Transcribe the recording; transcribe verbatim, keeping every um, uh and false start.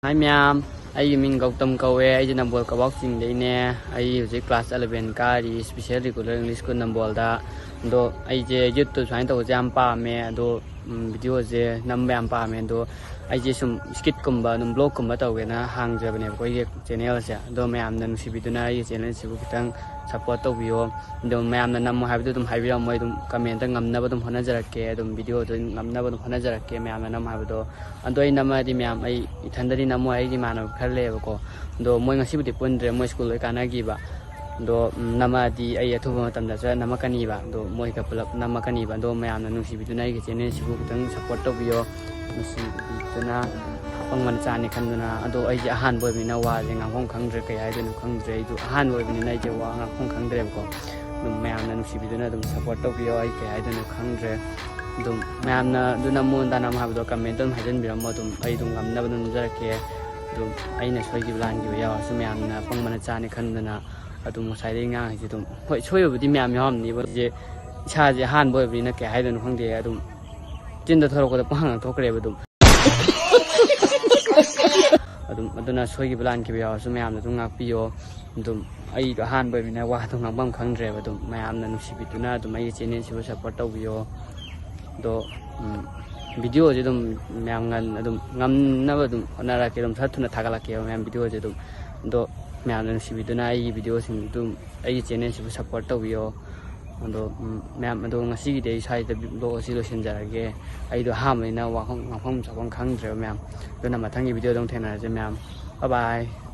ꯍꯥꯏ ꯃꯌꯥꯝ, ꯑꯩꯒꯤ ꯃꯤꯡ ꯒꯧꯇꯝ ꯀꯧꯋꯦ꯫ ꯑꯩꯁꯦ ꯅꯝꯕꯣꯜ ꯀꯕꯥꯎ ꯆꯤꯡꯗꯩꯅꯦ꯫ ꯑꯩ ꯍꯧꯖꯤꯛ class eleven ꯀꯥꯔꯤ, Special Regular English School ꯅꯝꯕꯣꯜꯗ꯫ ꯑꯗꯣ ꯑꯩꯁꯦ YouTube ꯁꯨꯃꯥꯏꯅ ꯇꯧꯕꯁꯦ ꯌꯥꯝ ꯄꯥꯝꯃꯦ꯫ ꯑꯗꯣ ꯎꯝ, videoꯁꯦ ꯅꯝꯕ ꯌꯥꯝ ꯄꯥꯝꯃꯦ꯫ ꯑꯗꯣ ꯑꯩꯁꯦ ꯁꯨꯝ skitꯀꯨꯝꯕ, ꯑꯗꯨꯝ vlogꯀꯨꯝꯕ ꯇꯧꯒꯦꯅ ꯍꯥꯡꯖꯕꯅꯦꯕꯀꯣ ꯑꯩꯒꯤ channelꯁꯦ꯫ ꯑꯗꯣ ꯃꯌꯥꯝꯅ ꯅꯨꯡꯁꯤꯕꯤꯗꯨꯅ ꯑꯩꯒꯤ channelꯁꯤꯕꯨ ꯈꯤꯇꯪ support ꯇꯧꯕꯤꯌꯣ꯫ ꯑꯗꯨꯝ ꯃꯌꯥꯝꯅ ꯅꯝꯃꯣ ꯍꯥꯏꯕꯗꯣ ꯑꯗꯨꯝ ꯍꯥꯏꯕꯤꯔꯝꯃꯣ, ꯑꯩ ꯑꯗꯨꯝ commentꯇ ꯉꯝꯅꯕ ꯑꯗꯨꯝ ꯍꯣꯠꯅꯖꯔꯛꯀꯦ, ꯑꯗꯨꯝ videoꯗ ꯉꯝꯅꯕ ꯑꯗꯨꯝ ꯍꯣꯠꯅꯖꯔꯛꯀꯦ ꯃꯌꯥꯝꯅ ꯅꯝꯃꯣ ꯍꯥꯏꯕꯗꯣ꯫ ꯑꯗꯣ ꯑꯩ ꯅꯝꯃꯗꯤ ꯃꯌꯥꯝ, ꯑꯩ ꯏꯊꯟꯗꯗꯤ ꯅꯝꯃꯣꯏ, ꯑꯩꯒꯤ ꯏꯃꯥꯟꯅꯕ ꯈꯔ ꯂꯩꯌꯦꯕꯀꯣ꯫ ꯑꯗꯣ ꯃꯣꯏ ꯉꯁꯤꯕꯨꯗꯤ ꯄꯨꯟꯗ꯭ꯔꯦ, ꯃꯣꯏ ꯁ꯭ꯀꯨꯜ ꯂꯣꯏ ꯀꯥꯟꯅꯈꯤꯕ꯫ ꯑꯗꯣ ꯎꯝ, ꯅꯝꯃꯛꯑꯗꯤ ꯑꯩ ꯑꯊꯨꯕ ꯃꯇꯝꯗꯁꯨ ꯅꯝꯃꯛꯀꯅꯤꯕ꯫ ꯑꯗꯣ ꯃꯣꯏꯒ ꯄꯨꯂꯞ ꯅꯝꯃꯛꯀꯅꯤꯕ꯫ ꯑꯗꯣ ꯃꯌꯥꯝꯅ ꯅꯨꯡꯁꯤꯕꯤꯗꯨꯅ ꯑꯩꯒꯤ channelꯁꯤꯕꯨ ꯈꯤꯇꯪ support ꯇꯧꯕꯤꯌꯣ꯫ ꯅꯨꯡꯁꯤꯕꯤꯗꯨꯅ ꯑꯄꯪꯕ ꯃꯆꯥꯅꯤ ꯈꯟꯗꯨꯅ꯫ ꯑꯗꯣ ꯑꯩꯁꯦ ꯑꯍꯥꯟꯕ ꯑꯣꯏꯕꯅꯤꯅ ꯋꯥꯁꯦ ꯉꯥꯡꯐꯝ ꯈꯪꯗ꯭ꯔꯦ, ꯀꯩ ꯍꯥꯏꯗꯣꯏꯅꯣ ꯈꯪꯗ꯭ꯔꯦ꯫ ꯑꯩꯁꯨ ꯑꯍꯥꯟꯕ ꯑꯣꯏꯕꯅꯤꯅ ꯑꯩꯁꯦ ꯋꯥ ꯉꯥꯡꯐꯝ ꯈꯪꯗ꯭ꯔꯦꯕꯀꯣ꯫ ꯑꯗꯨꯝ ꯃꯌꯥꯝꯅ ꯅꯨꯡꯁꯤꯕꯤꯗꯨꯅ ꯑꯗꯨꯝ support ꯇꯧꯕꯤꯌꯣ꯫ ꯑꯩ ꯀꯩ ꯍꯥꯏꯗꯣꯏꯅꯣ ꯈꯪꯗ꯭ꯔꯦ꯫ ꯑꯗꯨꯝ ꯃꯌꯥꯝꯅ ꯑꯗꯨ ꯅꯝꯃꯣ ꯑꯗꯥ ꯅꯝꯃꯣ ꯍꯥꯏꯕꯗꯣ commentꯇ ꯑꯗꯨꯝ ꯍꯥꯏꯖꯤꯟꯕꯤꯔꯝꯃꯣ꯫ ꯑꯗꯨꯝ ꯑꯩ ꯑꯗꯨꯝ ꯉꯝꯅꯕ ꯑꯗꯨꯝ ꯅꯝꯖꯔꯛꯀꯦ꯫ ꯑꯗꯨꯝ ꯑꯩꯅ ꯁꯣꯏꯈꯤꯕ ꯂꯥꯟꯈꯤꯕ ꯌꯥꯎꯔꯁꯨ ꯃꯌꯥꯝꯅ ꯑꯄꯪꯕ ꯃꯆꯥꯅꯤ ꯈꯟꯗꯨꯅ꯫ ꯑꯗꯨꯝ ꯉꯁꯥꯏꯗꯒꯤ ꯉꯥꯡꯉꯤꯁꯦ ꯑꯗꯨꯝ, ꯍꯣꯏ, ꯁꯣꯏꯕꯕꯨꯗꯤ ꯃꯌꯥꯝ ꯌꯥꯎꯔꯝꯅꯤꯕ꯫ ꯍꯧꯖꯤꯛ ꯏꯁꯥꯁꯦ ꯑꯍꯥꯟꯕ ꯑꯣꯏꯕꯅꯤꯅ ꯀꯩ ꯍꯥꯏꯗꯣꯏꯅꯣ ꯈꯪꯗꯦ꯫ ꯑꯗꯨꯝ ꯆꯤꯟꯗ ꯊꯣꯔꯛꯄꯗ ꯄꯪꯉꯥꯡ ꯉꯥꯡꯊꯣꯛꯈ꯭ꯔꯦꯕ ꯑꯗꯨꯝ꯫ ꯑꯗꯨꯝ ꯑꯗꯨꯅ ꯁꯣꯏꯈꯤꯕ ꯂꯥꯟꯈꯤꯕ ꯌꯥꯎꯔꯁꯨ ꯃꯌꯥꯝꯅ ꯑꯗꯨꯝ ꯉꯥꯛꯄꯤꯌꯣ꯫ ꯑꯗꯨꯝ ꯑꯩꯗꯣ ꯑꯍꯥꯟꯕ ꯑꯣꯏꯕꯅꯤꯅ ꯋꯥꯗꯣ ꯉꯥꯡꯐꯝ ꯈꯪꯗ꯭ꯔꯦꯕ꯫ ꯑꯗꯨꯝ ꯃꯌꯥꯝꯅ ꯅꯨꯡꯁꯤꯕꯤꯗꯨꯅ ꯑꯗꯨꯝ ꯑꯩꯒꯤ channelꯁꯤꯕꯨ support ꯇꯧꯕꯤꯌꯣ꯫ ꯑꯗꯣ ꯎꯝ, videoꯁꯦ ꯑꯗꯨꯝ ꯃꯌꯥꯝ ꯉꯟ-, ꯑꯗꯨꯝ ꯉꯝꯅꯕ ꯑꯗꯨꯝ ꯍꯣꯠꯅꯔꯛꯀꯦ꯫ ꯑꯗꯨꯝ ꯈꯔ ꯊꯨꯅ ꯊꯥꯒꯠꯂꯛꯀꯦꯕ ꯃꯌꯥꯝ videoꯁꯦ ꯑꯗꯨꯝ꯫ ꯑꯗꯣ ꯃꯌꯥꯝꯅ ꯅꯨꯡꯁꯤꯕꯤꯗꯨꯅ ꯑꯩꯒꯤ videoꯁꯤꯡ ꯑꯗꯨꯝ, ꯑꯩꯒꯤ channelꯁꯤꯕꯨ support ꯇꯧꯕꯤꯌꯣ꯫ ꯑꯗꯣ ꯎꯝ, ꯃꯌꯥꯝ, ꯑꯗꯣ ꯉꯁꯤꯒꯤꯗꯤ ꯑꯩ ꯁ꯭ꯋꯥꯏꯗ vlog ꯑꯁꯤ ꯂꯣꯏꯁꯤꯟꯖꯔꯒꯦ꯫ ꯑꯩꯗꯣ ꯑꯍꯥꯟꯕꯅꯤꯅ ꯋꯥꯐꯝ, ꯉꯥꯡꯐꯝ ꯆꯥꯐꯝ ꯈꯪꯗ꯭ꯔꯦꯕ ꯃꯌꯥꯝ꯫ ꯑꯗꯨꯅ ꯃꯊꯪꯒꯤ videoꯗ ꯑꯃꯨꯛ ꯊꯦꯡꯅꯔꯁꯦ ꯃꯌꯥꯝ꯫ Bye bye꯫